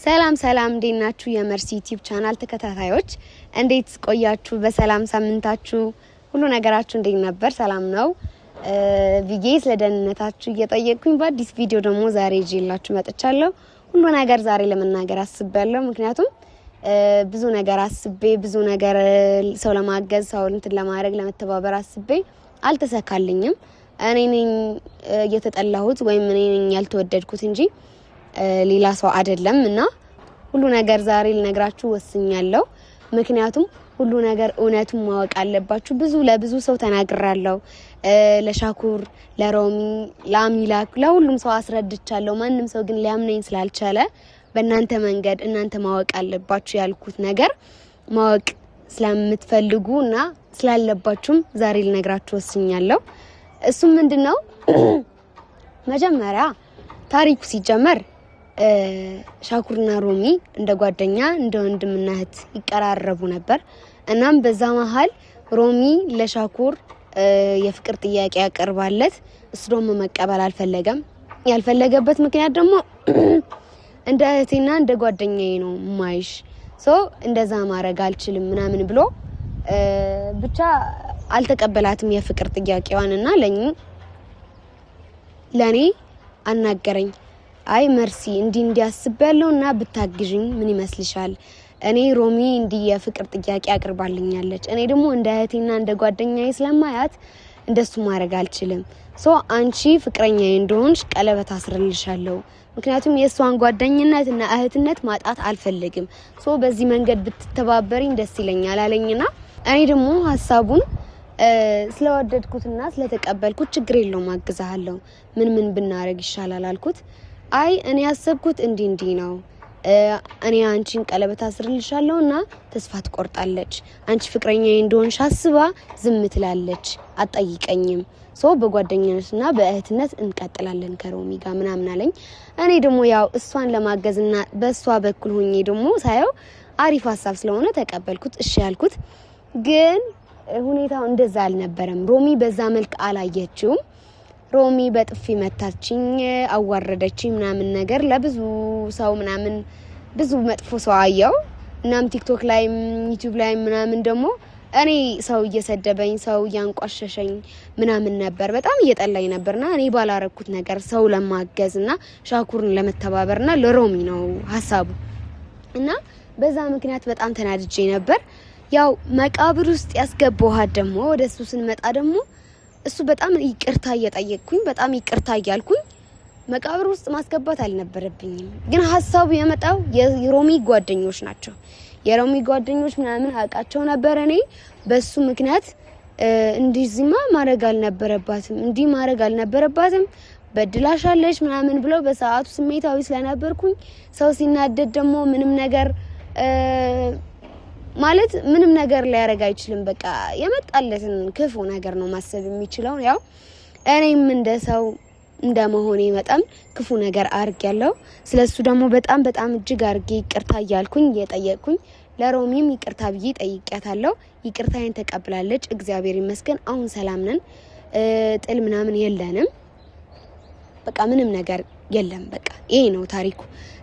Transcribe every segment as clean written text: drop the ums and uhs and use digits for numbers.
ሰላም ሰላም፣ እንዴት ናችሁ? የመርሲ ዩቲዩብ ቻናል ተከታታዮች እንዴት ቆያችሁ? በሰላም ሳምንታችሁ ሁሉ ነገራችሁ እንዴት ነበር? ሰላም ነው ብዬ ስለ ደህንነታችሁ እየጠየቅኩኝ በአዲስ ቪዲዮ ደግሞ ዛሬ ይዤላችሁ መጥቻለሁ። ሁሉ ነገር ዛሬ ለመናገር አስቤያለሁ። ምክንያቱም ብዙ ነገር አስቤ ብዙ ነገር ሰው ለማገዝ፣ ሰው እንትን ለማድረግ፣ ለመተባበር አስቤ አልተሳካልኝም። እኔ ነኝ እየተጠላሁት ወይም እኔ ነኝ ያልተወደድኩት እንጂ ሌላ ሰው አይደለም። እና ሁሉ ነገር ዛሬ ልነግራችሁ ወስኛለሁ። ምክንያቱም ሁሉ ነገር እውነቱን ማወቅ አለባችሁ። ብዙ ለብዙ ሰው ተናግራለሁ። ለሻኩር፣ ለሮሚ፣ ለአሚላክ፣ ለሁሉም ሰው አስረድቻለሁ። ማንም ሰው ግን ሊያምነኝ ስላልቻለ በእናንተ መንገድ እናንተ ማወቅ አለባችሁ ያልኩት ነገር ማወቅ ስለምትፈልጉ እና ስላለባችሁም ዛሬ ልነግራችሁ ወስኛለሁ። እሱም ምንድነው፣ መጀመሪያ ታሪኩ ሲጀመር ሻኩርና ሮሚ እንደ ጓደኛ፣ እንደ ወንድምና እህት ይቀራረቡ ነበር። እናም በዛ መሀል ሮሚ ለሻኩር የፍቅር ጥያቄ ያቀርባለት፣ እሱ ደግሞ መቀበል አልፈለገም። ያልፈለገበት ምክንያት ደግሞ እንደ እህቴና እንደ ጓደኛዬ ነው ማይሽ፣ so እንደዛ ማድረግ አልችልም ምናምን ብሎ ብቻ አልተቀበላትም የፍቅር ጥያቄዋን እና ለኔ አናገረኝ። አይ መርሲ፣ እንዲህ እንዲህ አስቤያለሁ እና ብታግዥኝ ምን ይመስልሻል? እኔ ሮሚ እንዲህ የፍቅር ጥያቄ አቅርባልኛለች። እኔ ደግሞ እንደ እህቴና እንደ ጓደኛዬ ስለማያት እንደሱ ማድረግ አልችልም። So አንቺ ፍቅረኛዬ እንደሆንሽ ቀለበት አስርልሻለሁ። ምክንያቱም የእሷን ጓደኝነት እና እህትነት ማጣት አልፈልግም። So በዚህ መንገድ ብትተባበሪኝ ደስ ይለኛል አለኝና እኔ ደግሞ ሀሳቡን ስለወደድኩትና ስለተቀበልኩት ችግር የለውም፣ አግዛሃለሁ፣ ምን ምን ብናደርግ ይሻላል አልኩት። አይ እኔ ያሰብኩት እንዲህ እንዲህ ነው። እኔ አንቺን ቀለበት አስርልሻለሁ እና ተስፋ ትቆርጣለች። አንቺ ፍቅረኛዬ እንደሆንሽ አስባ ዝም ትላለች፣ አትጠይቀኝም። So በጓደኝነትና በእህትነት እንቀጥላለን ከሮሚ ጋር ምናምን አለኝ። እኔ ደግሞ ያው እሷን ለማገዝና በእሷ በኩል ሆኜ ደግሞ ሳየው አሪፍ ሀሳብ ስለሆነ ተቀበልኩት፣ እሺ ያልኩት። ግን ሁኔታው እንደዛ አልነበረም። ሮሚ በዛ መልክ አላየችውም። ሮሚ በጥፊ መታችኝ፣ አዋረደችኝ ምናምን ነገር ለብዙ ሰው ምናምን ብዙ መጥፎ ሰው አየው። እናም ቲክቶክ ላይ፣ ዩቲዩብ ላይ ምናምን ደግሞ እኔ ሰው እየሰደበኝ፣ ሰው እያንቋሸሸኝ ምናምን ነበር። በጣም እየጠላኝ ነበርና እኔ ባላረኩት ነገር ሰው ለማገዝና ሻኩርን ለመተባበርና ለሮሚ ነው ሀሳቡ እና በዛ ምክንያት በጣም ተናድጄ ነበር። ያው መቃብር ውስጥ ያስገባኋት ደግሞ ወደ እሱ ስንመጣ ደግሞ እሱ በጣም ይቅርታ እየጠየቅኩኝ፣ በጣም ይቅርታ እያልኩኝ መቃብር ውስጥ ማስገባት አልነበረብኝም። ግን ሀሳቡ የመጣው የሮሚ ጓደኞች ናቸው። የሮሚ ጓደኞች ምናምን አውቃቸው ነበር። እኔ በሱ ምክንያት እንዲዚማ ማድረግ አልነበረባትም፣ እንዲህ ማድረግ አልነበረባትም፣ በድላሻለች ምናምን ብለው በሰዓቱ ስሜታዊ ስለነበርኩኝ ሰው ሲናደድ ደግሞ ምንም ነገር ማለት ምንም ነገር ሊያደርግ አይችልም። በቃ የመጣለትን ክፉ ነገር ነው ማሰብ የሚችለው። ያው እኔም እንደ ሰው እንደ መሆኔ መጠን ክፉ ነገር አርግ ያለው። ስለሱ ደግሞ በጣም በጣም እጅግ አርጌ ይቅርታ እያልኩኝ እየጠየቅኩኝ ለሮሚም ይቅርታ ብዬ ጠይቂያታለሁ። ይቅርታዬን ተቀብላለች። እግዚአብሔር ይመስገን። አሁን ሰላም ነን። ጥል ምናምን የለንም። በቃ ምንም ነገር የለም። በቃ ይሄ ነው ታሪኩ።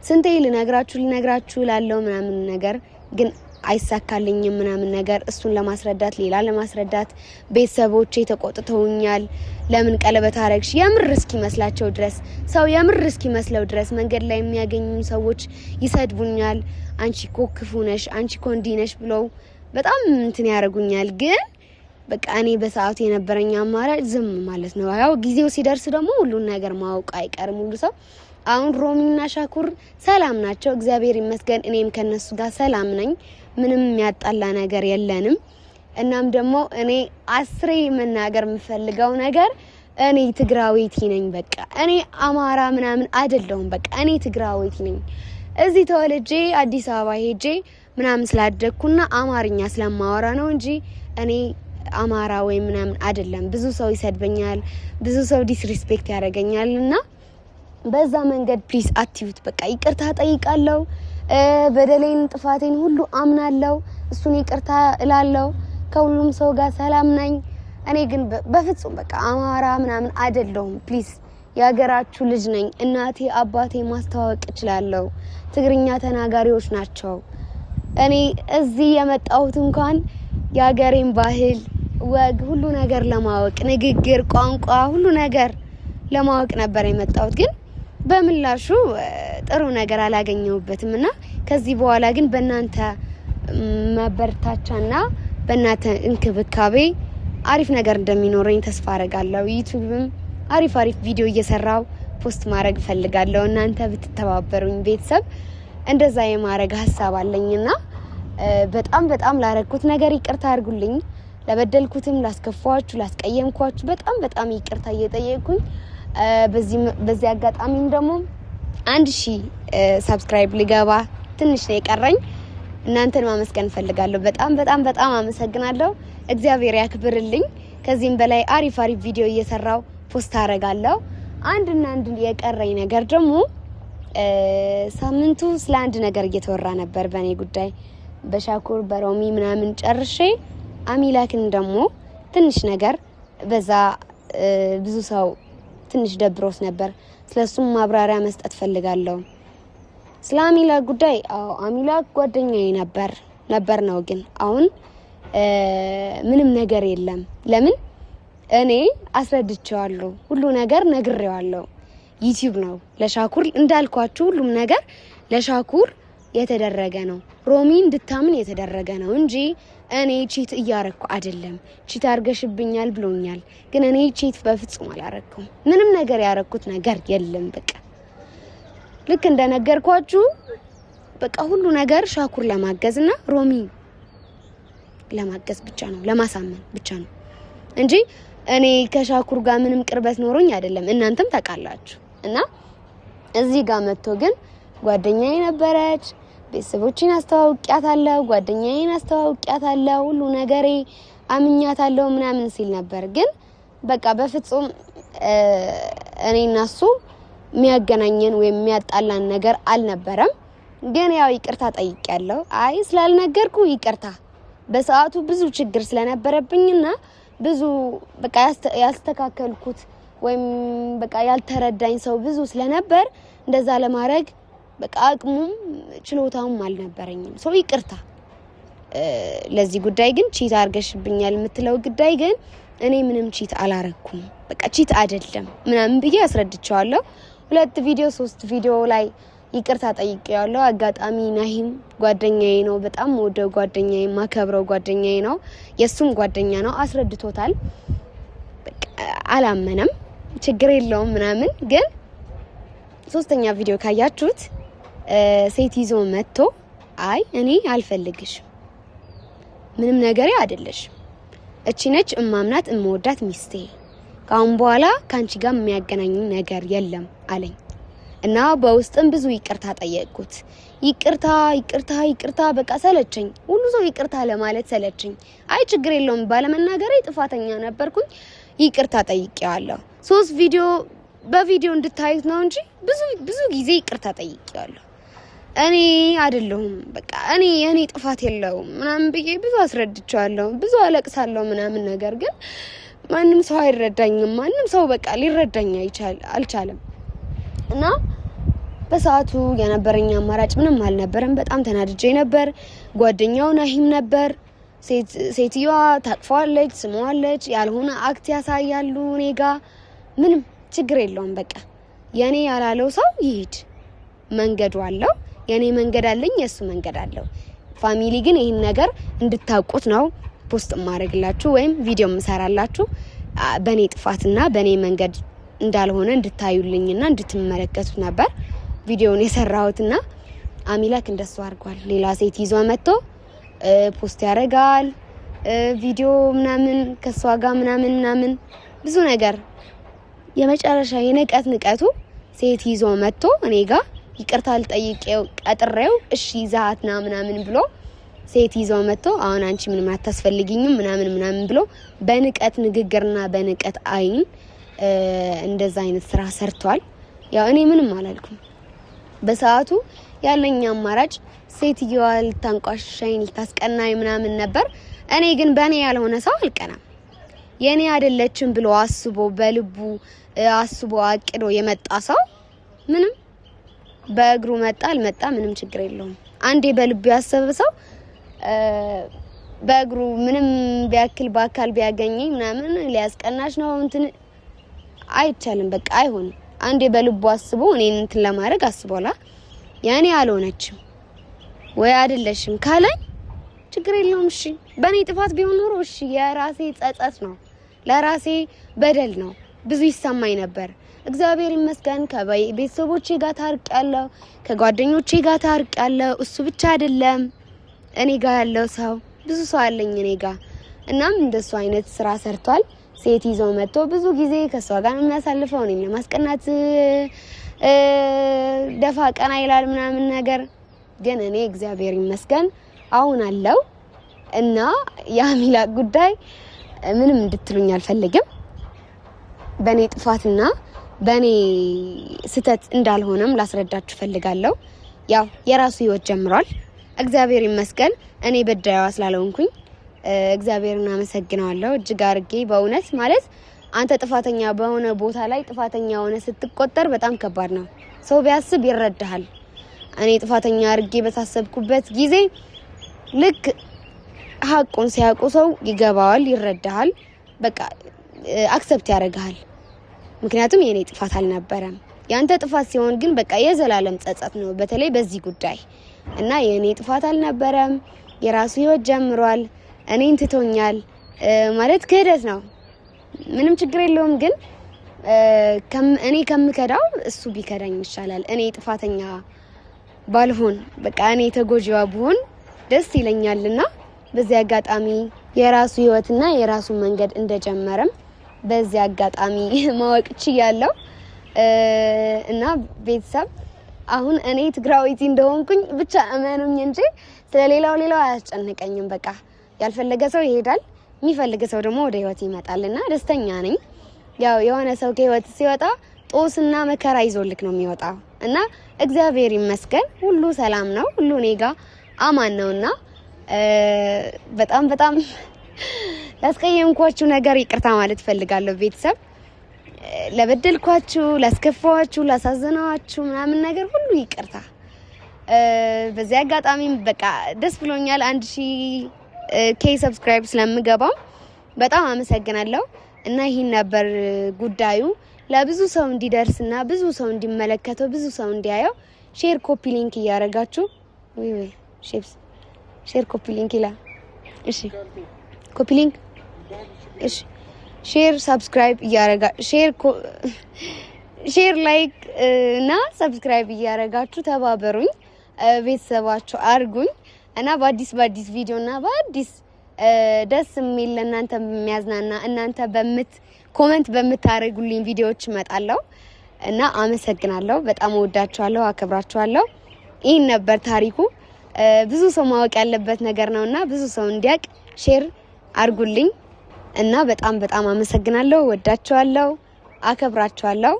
ስንቴ ልነግራችሁ ልነግራችሁ ላለው ምናምን ነገር ግን አይሳካልኝም ምናምን ነገር እሱን ለማስረዳት፣ ሌላ ለማስረዳት ቤተሰቦቼ ተቆጥተውኛል። ለምን ቀለበት አረግሽ የምር እስኪመስላቸው ድረስ፣ ሰው የምር እስኪመስለው ድረስ መንገድ ላይ የሚያገኙ ሰዎች ይሰድቡኛል። አንቺ እኮ ክፉ ነሽ፣ አንቺ እኮ እንዲህ ነሽ ብለው በጣም እንትን ያደርጉኛል። ግን በቃ እኔ በሰዓቱ የነበረኝ አማራጭ ዝም ማለት ነው። ያው ጊዜው ሲደርስ ደግሞ ሁሉን ነገር ማወቅ አይቀርም ሁሉ ሰው። አሁን ሮሚና ሻኩር ሰላም ናቸው፣ እግዚአብሔር ይመስገን። እኔም ከነሱ ጋር ሰላም ነኝ። ምንም የሚያጣላ ነገር የለንም። እናም ደግሞ እኔ አስሬ መናገር የምፈልገው ነገር እኔ ትግራዊቲ ነኝ። በቃ እኔ አማራ ምናምን አይደለሁም። በቃ እኔ ትግራዊቲ ነኝ። እዚህ ተወልጄ አዲስ አበባ ሄጄ ምናምን ስላደግኩና አማርኛ ስለማወራ ነው እንጂ እኔ አማራ ወይም ምናምን አይደለም። ብዙ ሰው ይሰድበኛል፣ ብዙ ሰው disrespect ያደርገኛል እና በዛ መንገድ please አትዩት። በቃ ይቅርታ ጠይቃለሁ። በደሌን ጥፋቴን ሁሉ አምናለሁ። እሱን ይቅርታ እላለሁ። ከሁሉም ሰው ጋር ሰላም ነኝ። እኔ ግን በፍጹም በቃ አማራ ምናምን አይደለሁም። Please የሀገራችሁ ልጅ ነኝ። እናቴ አባቴ ማስተዋወቅ እችላለሁ። ትግርኛ ተናጋሪዎች ናቸው። እኔ እዚህ የመጣሁት እንኳን የሀገሬን ባህል፣ ወግ፣ ሁሉ ነገር ለማወቅ ንግግር፣ ቋንቋ፣ ሁሉ ነገር ለማወቅ ነበር የመጣሁት። ግን በምላሹ ጥሩ ነገር አላገኘሁበትም እና ከዚህ በኋላ ግን በእናንተ መበርታቻና በእናንተ እንክብካቤ አሪፍ ነገር እንደሚኖረኝ ተስፋ አረጋለሁ። ዩቲዩብም አሪፍ አሪፍ ቪዲዮ እየሰራው post ማድረግ እፈልጋለሁ። እናንተ ብትተባበሩኝ ቤተሰብ እንደዛ የማድረግ ሀሳብ አለኝና በጣም በጣም ላረግኩት ነገር ይቅርታ አድርጉልኝ። ለበደልኩትም፣ ላስከፋችሁ፣ ላስቀየምኳችሁ በጣም በጣም ይቅርታ እየጠየቅኩኝ በዚህ አጋጣሚም ደግሞ 1000 subscribe ልገባ ትንሽ ነው የቀረኝ። እናንተን ማመስገን እፈልጋለሁ። በጣም በጣም በጣም አመሰግናለሁ። እግዚአብሔር ያክብርልኝ። ከዚህም በላይ አሪፍ አሪፍ ቪዲዮ እየሰራው post አረጋለሁ። አንድና አንድ የቀረኝ ነገር ደግሞ ሳምንቱ ስለ አንድ ነገር እየተወራ ነበር በእኔ ጉዳይ በሻኩር በሮሚ ምናምን ጨርሼ አሚላክን ደግሞ ትንሽ ነገር በዛ ብዙ ሰው ትንሽ ደብሮት ነበር። ስለሱም ማብራሪያ መስጠት ፈልጋለሁ። ስለ አሚላክ ጉዳይ አዎ አሚላክ ጓደኛዬ ነበር ነበር ነው። ግን አሁን ምንም ነገር የለም። ለምን እኔ አስረድቼዋለሁ፣ ሁሉ ነገር ነግሬዋለሁ። ዩቲዩብ ነው ለሻኩር እንዳልኳችሁ ሁሉም ነገር ለሻኩር የተደረገ ነው። ሮሚ እንድታምን የተደረገ ነው እንጂ እኔ cheat እያረግኩ አይደለም። Cheat አርገሽብኛል ብሎኛል፣ ግን እኔ cheat በፍጹም አላረግኩም። ምንም ነገር ያረግኩት ነገር የለም። በቃ ልክ እንደነገርኳችሁ በቃ ሁሉ ነገር ሻኩር ለማገዝና ሮሚ ለማገዝ ብቻ ነው፣ ለማሳመን ብቻ ነው እንጂ እኔ ከሻኩር ጋር ምንም ቅርበት ኖሮኝ አይደለም። እናንተም ታውቃላችሁ። እና እዚህ ጋር መጥቶ ግን ጓደኛዬ ነበረች፣ ቤተሰቦቼን አስተዋውቂያታለሁ፣ ጓደኛዬን አስተዋውቂያታለሁ፣ ሁሉ ነገሬ አምኛታለሁ ምናምን ሲል ነበር። ግን በቃ በፍጹም እኔ እና እሱ የሚያገናኘን ወይም የሚያጣላን ነገር አልነበረም። ግን ያው ይቅርታ ጠይቄያለሁ። አይ ስላልነገርኩ ይቅርታ፣ በሰዓቱ ብዙ ችግር ስለነበረብኝና ብዙ በቃ ያስተካከልኩት ወይም በቃ ያልተረዳኝ ሰው ብዙ ስለነበር እንደዛ ለማድረግ በቃ አቅሙም ችሎታውም አልነበረኝም። ሰው ይቅርታ። ለዚህ ጉዳይ ግን cheat አርገሽብኛል የምትለው ጉዳይ ግን እኔ ምንም cheat አላረኩም፣ በቃ cheat አይደለም ምናምን ብዬ አስረድቼዋለሁ። ሁለት ቪዲዮ ሶስት ቪዲዮ ላይ ይቅርታ ጠይቄዋለሁ። አጋጣሚ ናሂም ጓደኛዬ ነው፣ በጣም ወደው ጓደኛዬ፣ ማከብረው ጓደኛዬ ነው፣ የእሱም ጓደኛ ነው። አስረድቶታል። በቃ አላመነም። ችግር የለውም ምናምን። ግን ሶስተኛ ቪዲዮ ካያችሁት ሴት ይዞ መጥቶ አይ እኔ አልፈልግሽም፣ ምንም ነገሬ አይደለሽም፣ እቺ ነች እማምናት እመወዳት ሚስቴ፣ ከአሁን በኋላ ከአንቺ ጋር የሚያገናኝ ነገር የለም አለኝ። እና በውስጥም ብዙ ይቅርታ ጠየቅኩት። ይቅርታ ይቅርታ ይቅርታ በቃ ሰለቸኝ። ሁሉ ሰው ይቅርታ ለማለት ሰለቸኝ። አይ ችግር የለውም ባለመናገሬ ጥፋተኛ ነበርኩኝ። ይቅርታ ጠይቄዋለሁ። ሶስት ቪዲዮ በቪዲዮ እንድታዩት ነው እንጂ ብዙ ብዙ ጊዜ ይቅርታ ጠይቄዋለሁ። እኔ አይደለሁም በቃ እኔ የእኔ ጥፋት የለውም ምናምን ብዬ ብዙ አስረድቼዋለሁ። ብዙ አለቅሳለሁ ምናምን፣ ነገር ግን ማንም ሰው አይረዳኝም። ማንም ሰው በቃ ሊረዳኝ አልቻለም። እና በሰዓቱ የነበረኝ አማራጭ ምንም አልነበረም። በጣም ተናድጄ ነበር። ጓደኛው ናሂም ነበር። ሴትዮዋ ታቅፈዋለች፣ ስመዋለች፣ ያልሆነ act ያሳያሉ እኔ ጋ ምንም ችግር የለውም። በቃ የኔ ያላለው ሰው ይሂድ፣ መንገዱ አለው። የኔ መንገድ አለኝ፣ የእሱ መንገድ አለው። Family ግን ይህን ነገር እንድታውቁት ነው post ማድረግላችሁ ወይም ቪዲዮ ምሰራላችሁ በእኔ ጥፋትና በእኔ መንገድ እንዳልሆነ እንድታዩልኝና እንድትመለከቱት ነበር ቪዲዮውን የሰራሁትና አሚላክ እንደሱ አድርጓል። ሌላ ሴት ይዞ መጥቶ post ያደርጋል ቪዲዮ ምናምን ከሷ ጋር ምናምን ምናምን ብዙ ነገር። የመጨረሻ የንቀት ንቀቱ ሴት ይዞ መጥቶ እኔ ጋር ይቅርታ ልጠይቀው ቀጥሬው እሺ ይዛትና ምናምን ብሎ ሴት ይዞ መጥቶ አሁን አንቺ ምንም አታስፈልጊኝም ምናምን ምናምን ብሎ በንቀት ንግግርና በንቀት አይን እንደዛ አይነት ስራ ሰርቷል። ያው እኔ ምንም አላልኩም። በሰዓቱ ያለኝ አማራጭ ሴትየዋ ልታንቋሸኝ ልታስቀናኝ ምናምን ነበር። እኔ ግን በእኔ ያልሆነ ሰው አልቀናም። የእኔ አይደለችም ብሎ አስቦ በልቡ አስቦ አቅዶ የመጣ ሰው ምንም በእግሩ መጣ አልመጣ ምንም ችግር የለውም። አንዴ በልቡ ያሰበ ሰው በእግሩ ምንም ቢያክል በአካል ቢያገኘኝ ምናምን ሊያስቀናሽ ነው እንትን አይቻልም። በቃ አይሆንም። አንዴ በልቡ አስቦ እኔን እንትን ለማድረግ አስቧላ። ያኔ አልሆነችም ወይ አይደለሽም ካለኝ ችግር የለውም። እሺ በእኔ ጥፋት ቢሆን ኖሮ እሺ የራሴ ጸጸት ነው፣ ለራሴ በደል ነው፣ ብዙ ይሰማኝ ነበር። እግዚአብሔር ይመስገን ከቤተሰቦቼ ጋር ታርቄያለሁ፣ ከጓደኞቼ ጋር ታርቄያለሁ። እሱ ብቻ አይደለም እኔ ጋር ያለው ሰው ብዙ ሰው አለኝ እኔ ጋር። እናም እንደሱ አይነት ስራ ሰርቷል። ሴት ይዞ መጥቶ ብዙ ጊዜ ከሷ ጋር ነው የሚያሳልፈው። እኔን ለማስቀናት ደፋ ቀና ይላል ምናምን ነገር፣ ግን እኔ እግዚአብሔር ይመስገን አሁን አለው እና የሚላክ ጉዳይ ምንም እንድትሉኝ አልፈልግም። በእኔ ጥፋትና በእኔ ስህተት እንዳልሆነም ላስረዳችሁ ፈልጋለሁ። ያው የራሱ ህይወት ጀምሯል። እግዚአብሔር ይመስገን እኔ በዳይዋ ስላልሆንኩኝ እግዚአብሔርን አመሰግነዋለሁ እጅግ አርጌ። በእውነት ማለት አንተ ጥፋተኛ በሆነ ቦታ ላይ ጥፋተኛ ሆነ ስትቆጠር በጣም ከባድ ነው። ሰው ቢያስብ ይረዳሃል። እኔ ጥፋተኛ አርጌ በታሰብኩበት ጊዜ ልክ ሀቁን ሲያውቁ ሰው ይገባዋል፣ ይረዳሃል፣ በቃ accept ያደርግሃል። ምክንያቱም የኔ ጥፋት አልነበረም። ያንተ ጥፋት ሲሆን ግን በቃ የዘላለም ጸጸት ነው፣ በተለይ በዚህ ጉዳይ እና የኔ ጥፋት አልነበረም። የራሱ ህይወት ጀምሯል። እኔን ትቶኛል ማለት ክህደት ነው። ምንም ችግር የለውም። ግን እኔ ከምከዳው እሱ ቢከዳኝ ይሻላል። እኔ ጥፋተኛ ባልሆን በቃ እኔ ተጎጂዋ ብሆን ደስ ይለኛልና በዚህ አጋጣሚ የራሱ ህይወትና የራሱ መንገድ እንደጀመረም በዚህ አጋጣሚ ማወቅ ችያለሁ። እና ቤተሰብ አሁን እኔ ትግራዊቲ እንደሆንኩኝ ብቻ እመኑኝ እንጂ ስለሌላው ሌላው አያስጨንቀኝም። በቃ ያልፈለገ ሰው ይሄዳል፣ የሚፈልግ ሰው ደግሞ ወደ ህይወት ይመጣልና ደስተኛ ነኝ። ያው የሆነ ሰው ከህይወት ሲወጣ ጦስና መከራ ይዞልክ ነው የሚወጣው እና እግዚአብሔር ይመስገን ሁሉ ሰላም ነው፣ ሁሉ እኔ ጋ አማን ነውና በጣም በጣም ላስቀየምኳችሁ ነገር ይቅርታ ማለት ፈልጋለሁ። ቤተሰብ ለበደልኳችሁ፣ ላስከፋኋችሁ፣ ላሳዘናችሁ ምናምን ነገር ሁሉ ይቅርታ። በዚህ አጋጣሚም በቃ ደስ ብሎኛል 1000 K subscribe ስለምገባው በጣም አመሰግናለሁ። እና ይህን ነበር ጉዳዩ ለብዙ ሰው እንዲደርስና ብዙ ሰው እንዲመለከተው ብዙ ሰው እንዲያየው share copy link እያደረጋችሁ ወይ ወይ share copy link ይላል። እሺ copy link እሺ፣ share subscribe እያረጋ share like እና subscribe እያረጋችሁ ተባበሩኝ፣ ቤተሰባችሁ አርጉኝ እና በአዲስ በአዲስ ቪዲዮ እና በአዲስ ደስ የሚል ለእናንተ የሚያዝናና እናንተ በምት comment በምታደርጉልኝ ቪዲዮዎች እመጣለሁ እና አመሰግናለሁ። በጣም እወዳችኋለሁ፣ አከብራችኋለሁ። ይህን ነበር ታሪኩ። ብዙ ሰው ማወቅ ያለበት ነገር ነውና ብዙ ሰው እንዲያውቅ share አርጉልኝ እና በጣም በጣም አመሰግናለሁ። ወዳችኋለሁ፣ አከብራችኋለሁ።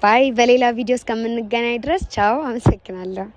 Bye። በሌላ ቪዲዮ እስከምንገናኝ ድረስ ቻው። አመሰግናለሁ።